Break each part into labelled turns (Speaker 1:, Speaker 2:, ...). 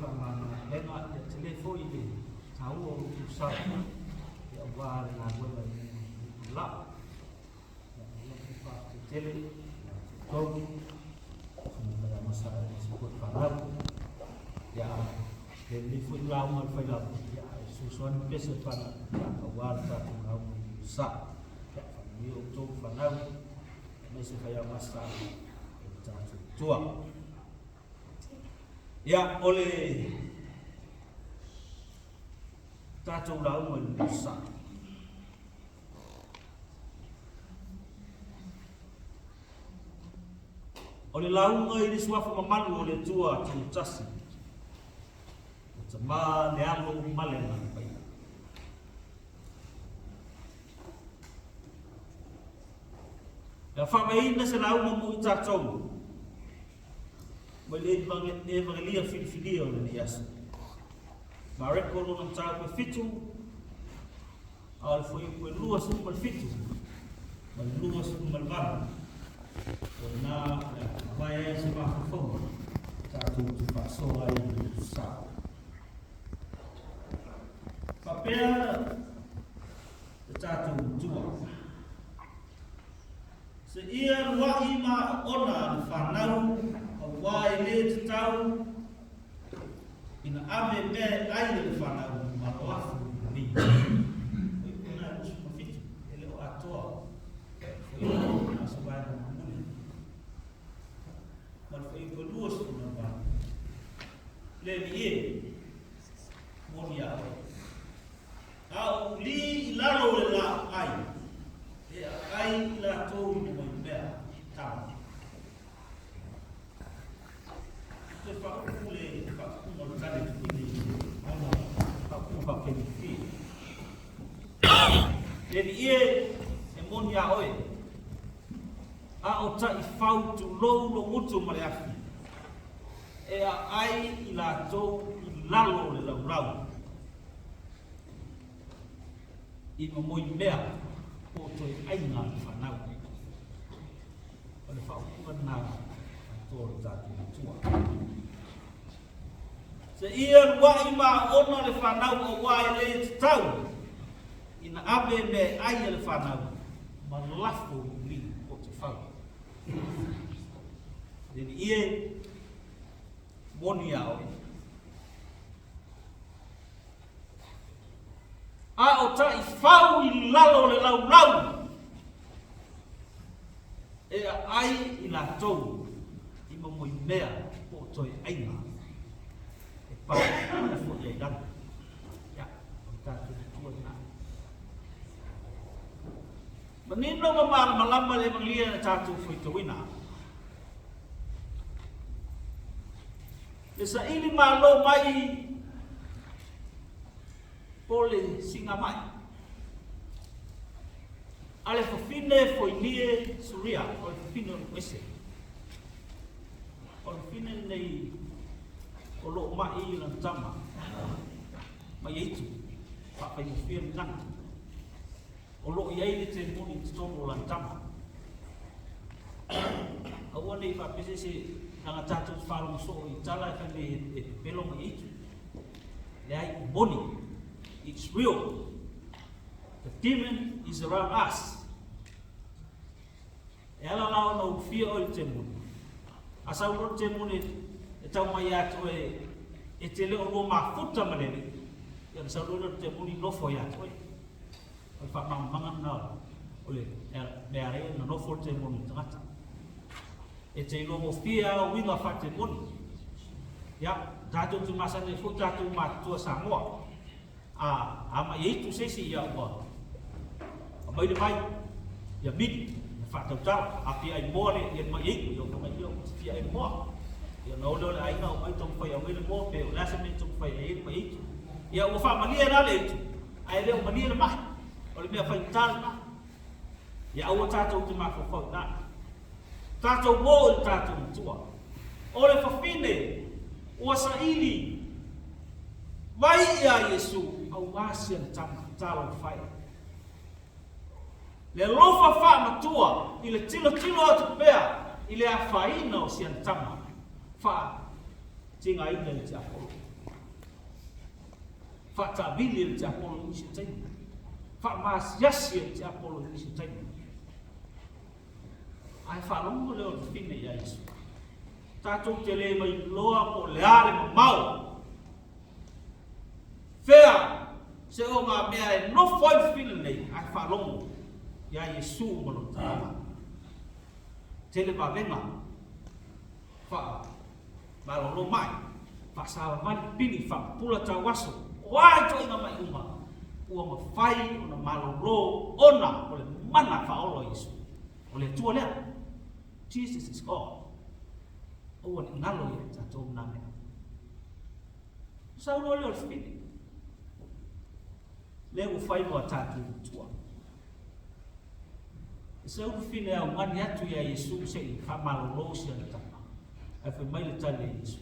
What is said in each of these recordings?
Speaker 1: faamamaavega, ia tele foi le taua o lo outou sao aua le galuega i lenei la. Ia malo foi faafetai tele ia te outou, susuga mai Amasa aemaise foi le fanau. Ia le lelei foi lauga a le failauga, ia ae fesoasoani pese le fanau aua le tatou lauga i le sa. Ia faamanuia outou fanau aemaise faiaumasa o le tatou tua. Ia, o le tatou lauga i le sa. O le lauga i le suafa mamalu o le Atua Tulutasi, le Tama, le Alo ma le Agaga Paia. Ia faavaeina se lauga mo i tatou mai le Evagelia filifilia o lenei aso. Mareko lona mataupu e 7, a o le fuaiupu e 27 ma le 28. O lena o le a faavae ai se mafaufauga tatou te faasoa ai i le sa. Faapea le tatou Matua. Seia lua'i ma oona le fanau auā e lē tatau ina ave mea e ai e le fanau ma lafo i lumi. Oi o na e 27, e le o atoa foi o na se vaega mulimuli. Ma le fuaiupu e 28. Le alii e, moni a oe. A o li i lalo o le laau ai, e aai i latou i mai mea tama. Toe faaupu le faaupuga o le tali tuuina i le ona faaupuga faafaigofie. Le alii e, e moni a oe, a o taifau tulou lo gutu ma le afi, e aai i latou i lalo o le laulau. I momoi mea po o toe aiga a le fanau. O le faaupuga lena atoa o le tatou Matua. Seia lua'i ma aona le fanau auā e lē tatau ina ave mea e ai a le fanau ma lafo i uli o te fau. Le alii e, moni a oe. A o taifau i lalo o le laulau e aai i latou i momoi mea po o toe aiga e paepae foi ai lalo. Ia, o le tatou matua lena. Manino ma malamalama le Evagelia na tatou faitauina. Le saili malo mai po le siga mai a le fafine Foinie Suria, o le fafine o le ese. O le fafine lenei o loo mai lana tama mai Eitu, faafaigofie le gagana. O loo i ai le temoni i totonu o lana tama. Aua ne i faapea se isi, leaga tatou te faalogo soo i tala e fai mai e pepelo mai Eitu. Leai, e moni. It's real. The demon is around us. E ala la ona ulufia oe i le temoni. A sau loa le temoni e tau mai ia te oe e te le o lua mafuta ma le Alii, ia ona sau loa lea o le temoni nofo ia te oe. O le faamalamalamaga lena o le mea ala ai ona nofo le temoni i le tagata. E te iloa gofie lava uiga faatemoni. Ia, tatou te masani ai foi tatou matutua Samoa. A, a mai e itu se isi, ia ua aumai le vai, ia mili, ia faatautala. A fia ai moa le, ia mai e itu, ia ua mai ia ua fia ai moa. Ia ona o lea o le aiga aumai taumafai aumai le moa, pe o le a se mea e taumafai ai le mai e itu. Ia ua faamalie la le itu, ae le o malie le mai. O le mea faigata lena. Ia aua tatou te mafaufau i ina. Tatou o i le tatou matua. O le fafine ua saili mai iā Iesu aua si ana tama, talofa e. Le alofa faamatua i le tilotilo atu pea i le afaina o si ana tama, faatigaina i le tiapolo. Faataavili e le tiapolo i nisi o taimi. Faamaasiasi e le tiapolo i nisi o taimi. Ae faalogo lea o le fine ia Iesu. Tatou te le mailoa po o le a le mamao. Fea se ogamea e nofo ai le fine lenei, ae faalogo ia Iesu ma lona tagata. Tele vavega faa malolo mai, faasavavali pili, faapupula tauaso, o a ituaiga mai uma, ua mafai ona malolo ona o le mana faaola o Iesu. O le Atua lea. Jesus is God. Aua ne i galo ia i tatou na mea. Sau loa lea o le fili. Lea ua fai mo a tatou matua. E sau le fili e augani atu ia Iesu se i faamalolo si ana tama. Ae fai mai le tali a Iesu,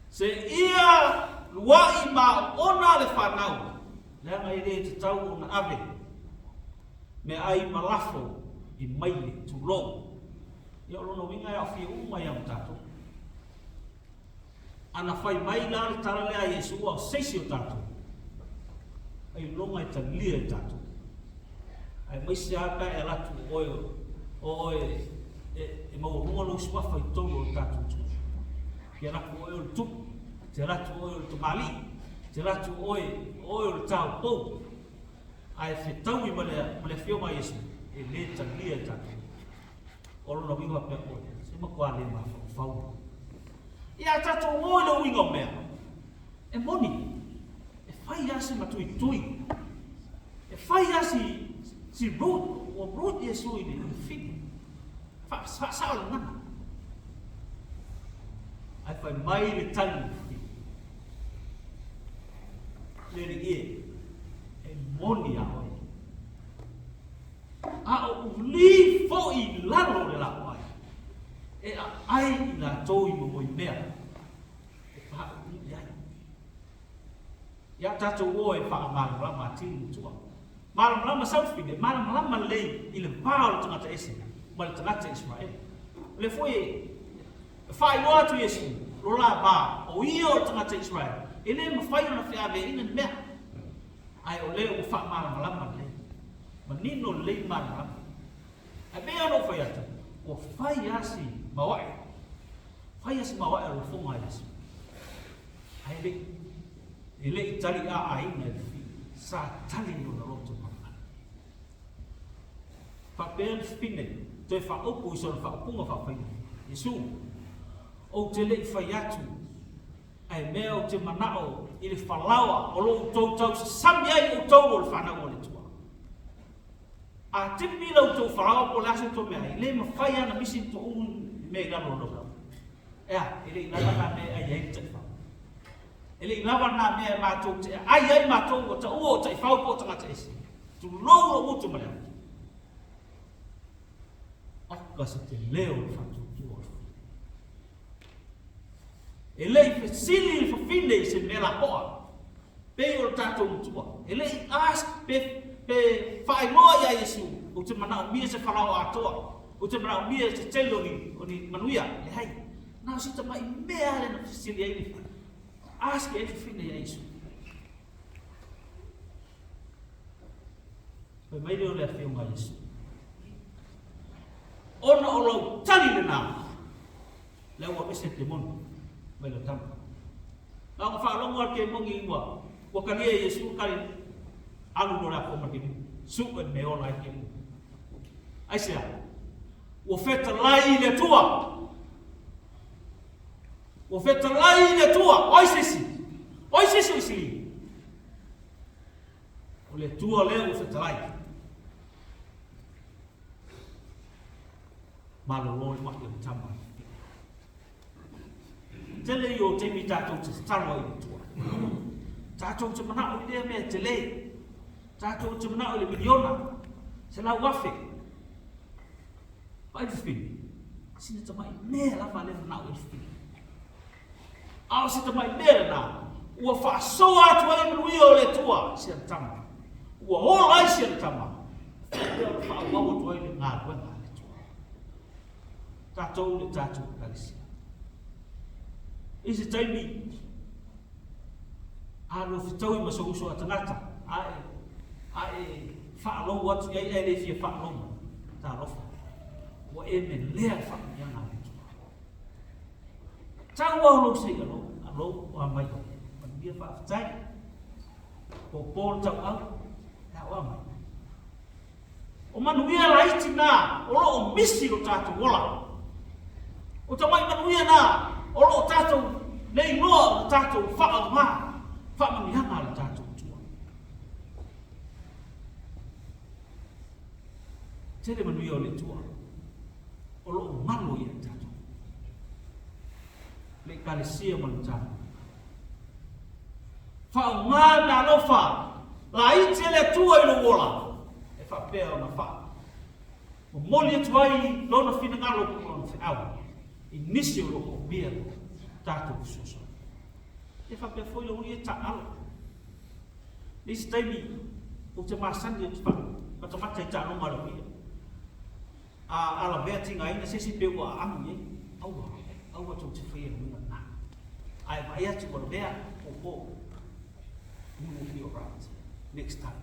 Speaker 1: Se ia lua'i ma ona le fanau, leaga e le tatau ona ave meaai ma lafo i maile, tulou. Ia o lona uiga e aofia uma ai lava ma tatou. Ana fai mai la le tala lea a Iesu a o se isi o tatou, ailoga e talia e tatou. Aemaise lava pe a e alu atu o oe o oe e maualuga lou suafa i totonu o le tatou atunuu. Te alu atu o oe o le tupu, te alu atu o oe o le tamalii, te alu atu o oe o oe o le taupou, ae fetaui ma le ma le Afioga a Iesu, e le talia e tatou. O lona uiga faapea oe, se matua le mafaufau. Ia a tatou o i le uiga o mea, e moni, e fai lava si matuitui, e fai lava si, si rude, ua rude Iesu i le fili, faasao le gagana. Ae fai mai le tali i le fili, le alii e, e moni a oe. A o uli foi i lalo o le lapoai, e aai i latou i momoimea e paʻuʻu ai. Ia tatou o e faamalamalama atili matua. Malamalama saufine, malamalama lelei i le va o le tagata ese ma le tagata Iseraele. O lea foi e faailoa atu Iesu lo la va o ia o le tagata Iseraele, e le mafai ona feaveaiina ni mea. Ae o lea ua faamalamalama lelei, manino lelei le malamalama. Ae pei lava ona ou fai atu, ua fai lava si maoae, fai lava si maoae o le lafoga a Iesu. Ae le i, e le i tali aaina e le fili, sa tali i lona loto malumalu. Faapea le fine, toe faaupu i sona faaupuga faafaigofie, Iesu, ou te le i fai atu Ae mea ou te manao i le falaoa o lo outou tausasami ai outou o le fanau a le Atua. A tipi la outou falaoa po o le a se outou meaai, e le mafai lava ona misi ni touu ni mea i lalo o lau. E a? E le i lava nā mea e ai ai le taifau. E le i lava nā mea e matou te ai ai matou ua taua o taifau po o tagata ese. Tulou lou gutu ma le ata. Oka se tele o le faatuatua o le E le i fesili le fafine i se mea lapoa, pei o le tatou matua. E le i ask pe, pe faailoa ia Iesu, ou te manaomia se falaoa atoa, ou te manaomia se tele o ni, o ni manuia. Leai. Na o si tamai mea lea na fesili ai le, ask ai le fafine ia Iesu. Fai mai lea o le Afioga a Iesu, Ona o lou tali lena, lea ua ese le temoni mai lau tama. Na ona faalogo lava le kemoni ua ua talia e Iesu le tali, alu loa le apo ma le kemoni, sue le mea e ola ai le kemoni. Aisea? Ua fetalai i le Atua. Ua fetalai i le Atua. O ai se isi? O ai se isi o Isili? O le Atua lea ua fetalai. Malolo le mai o le tama. Tele i o taimi tatou te tatalo ai i le Atua. Tatou te manao i lea mea tele. Tatou te manao i le miliona, 100,000. Vaai le fili. Sina tamai mea lava lea manao i le fili. A o se tamai mea lena, ua faasoa atu ai manuia o le Atua i si ana tama. Ua ola ai si ana tama, faapea ona faaauau atu ai le galuega a le Atua. Tatou le tatou Ekalesia. I se taimi, A lua fetaui ma sou uso a tagata, a e, a e faalou atu i ai ae le fia faalou mai, talofa, ua e melea le faamanuiaga a le Atua. Tau lava o lou sei alou, alou o a mai oe. Manuia faafetai. Popo le tauau, e a o a mai. O manuia laiti na o lo o misi i lo tatou ola. O tamai manuia na o lo o tatou le iloa o le tatou faaaoga faamanuiaga a le tatou Atua. Tele manuia o le Atua o lo o galo ia i tatou. Le Ekalesia ma le Matagaluega. Faaaoga meaalofa laiti a le Atua i lou ola, e faapea ona faamomoli atu ai Lona finagalo ma Lona feau i nisi o lo o moomia lo tatou fesoasoani. E faapea foi lou alii e taaalo. I isi taimi, ou te masani ou te matamata i taaloga a le alii. A alavea tigaina se isi pe ua aami i ai, aua, aua tou te faia le mea lena. A e vaai atu ua lavea, popo, you will be alright next time.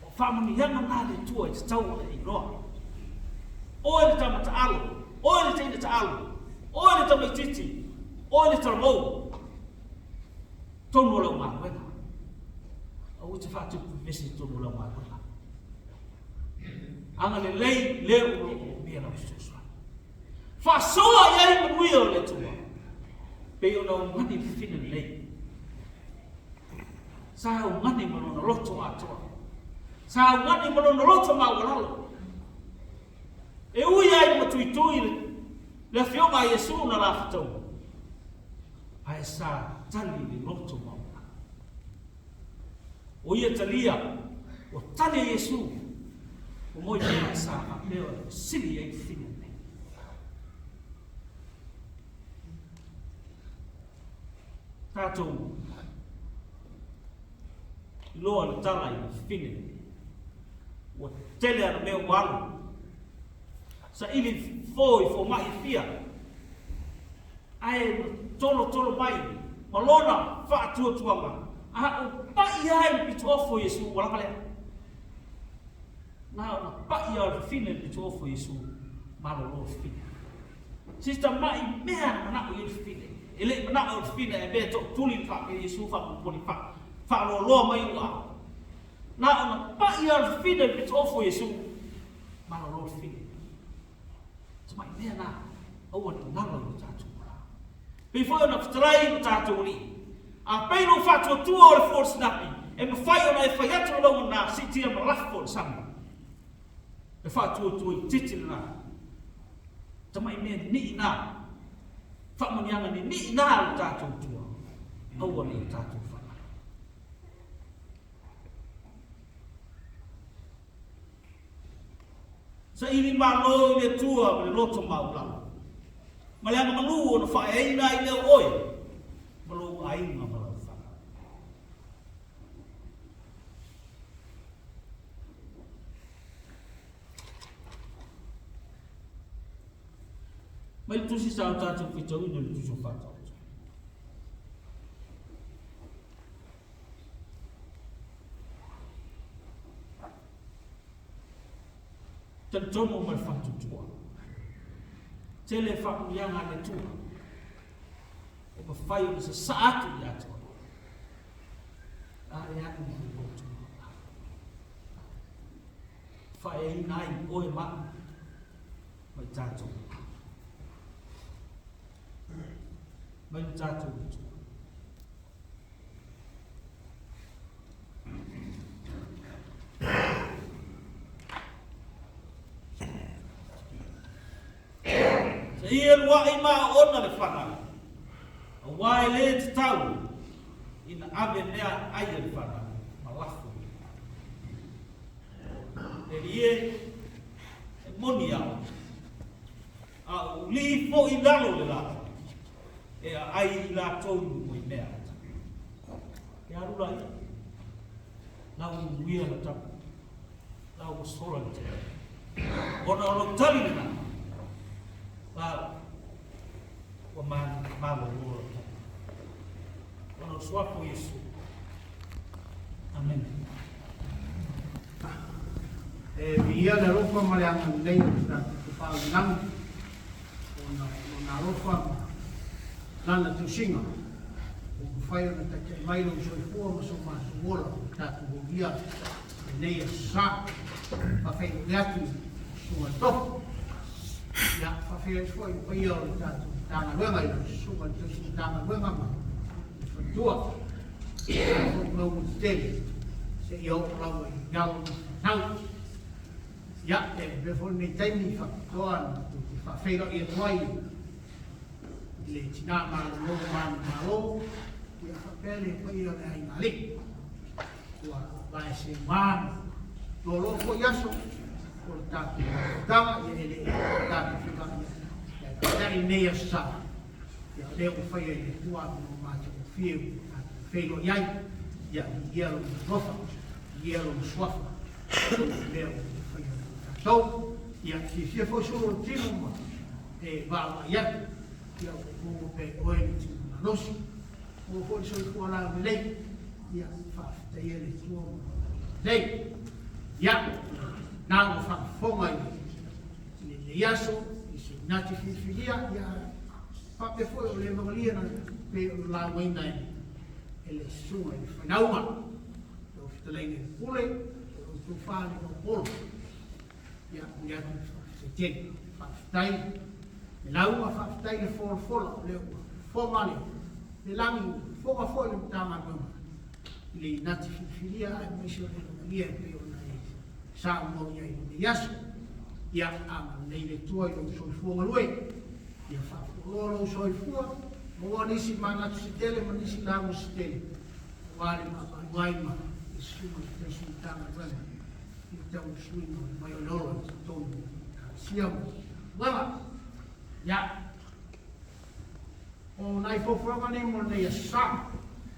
Speaker 1: O faamanuiaga na a le Atua e tatau ona e iloa. Oe le tama taalo, oe le teine taalo, oe le tamaitiiti, oe le talavou, tonu o lau galuega. Aua te faatupu vevesi i totonu o lau galuega. Agalelei le o lo o moomia lau fesoasoani. Faasoa i ai manuia o le Atua, pei ona augani le fafine lelei. Sa augani ma lona loto atoa. Sa augani ma lona loto maualalo. E ui ai ma tuitui le afioga a Iesu na lafetauga, ae sa tali le loto maualalo. O ia talia, ua tali e Iesu, ua moi mea sa faapea ona fesili ai le fafine lenei. Tatou iloa le tala i le fafine lenei. Ua tele ana mea ua alu. Saili fo i fomai e fia. Ae na tolotolo mai ma lona faatuatuaga, a o paʻi ai le pitoofo o Iesu, ua lava lea. Na ona paʻi lava o le fafine i le pitoofo o Iesu, malolo le fafine. Si tamai mea na manaʻo i ai le fafine, e le i manaʻo le fafine ae mea toʻotuli le faa Iesu faamonimoni faa faaloaloa mai ou aao. Na ona paʻi lava o le fafine i le pitoofo o Iesu, malolo le fafine. Tamai mea na, aua ne i galo i lo tatou ola. Pei foi ona fetalai lo tatou Alii, a pei lou faatuatua o le fua o le sinapi, e mafai ona e fai atu le mauga lena, siitia ma lafo i le sami. Le faatuatua itiiti lena, tamai mea nii na, faamanuiaga ninii na a lo tatou Atua, aua ne i o tatou faagalo. Saili malo i le Atua ma le loto maualalo, ma le agamalu ona faaeaina ai lea o oe ma lou aiga ma lau fanau. Mai le tusi sa o tatou faitauina i le tusi o Faataoto. Talitonu ma le faatuatua. Tele faamanuiaga a le Atua e mafai ona sasaa atu ia te oe. A e alu i le loto faaeaina ai oe ma au ma i tatou. Mai le tatou Atua. Seia luaʻi ma aoona le fanau, aua e lē tatau ina ave mea ai a le fanau ma lafo i le Le alii e, e moni au, a o ulī foi i lalo le lāʻau, e aai i latou i moe mea. E alu la ia. Lau uia la tama. Lau ua sola le tele. Ona o lou tali lena. La ua malolo la tama. lou suafa o Iesu. Amene.
Speaker 2: E viia le alofa ma le agalelei o le tatou Tapaau i le Lagi, ona o Lona alofa ma Lana tausiga, ua mafai ona taitai mai lou soifua ma so matou ola ua tatou aulia lenei aso sa. Faafeiloai atu i Susuga i le Tofi, ia, faafeiloai foi i le paia o le tatou Matagaluega i lau Susuga i le Tausi Matagaluega ma le Faletua, faapena foi i mauga tetele seia oo lava i alo ma fanau. Ia, e avea foi lenei taimi faapitoa tou te faafeiloai atu ai i le tina malolo manumalo, ia faapea le paia o le aiga alii ua vaese ma loaloa foi aso o le tatou mafutaga, ia e le tatou feiloai ae taitai lenei aso sa, ia o lea ua faia i le Atua avanoa matagofie ua tatou feiloai ai, ia viia lona alofa, viia lona suafa i mea ua faia mo tatou. Ia fiafia foi sulu o le tino ma e vaavaai atu, ia ua maua pea e oe le tino malosi, maua foi le soifua laulelei, ia faafetaia le Atua ma lelei. Ia, na ua faafofoga i lenei aso, i se nati filifilia, ia faapea foi o le Evangelia na pei ona laugaina e le susuga i le failauga, lau fetalaiga i le pule, o lo outou fale o Polo. Ia, momoli atu le faafetai tele. Faafetai le lauga, faafetai le folafola, o lea ua fofoga le lagi, ua fofoga foi le Matagaluega i le inati filifilia aemaise o le logolia e pei ona e saunoa i ai i lenei aso. Ia, agalelei le Atua i lou soifua galue, ia faafualoa lou soifua, maua nisi manatu se tele ma nisi lauga se tele, aua le vaavaai ma le susuga i le Tausi Matagaluega i le tauasuina o le vai o le ola i totonu o le Ekalesia ma Matagaluega. Ia, o nai fuafuaga nei mo lenei aso Sa.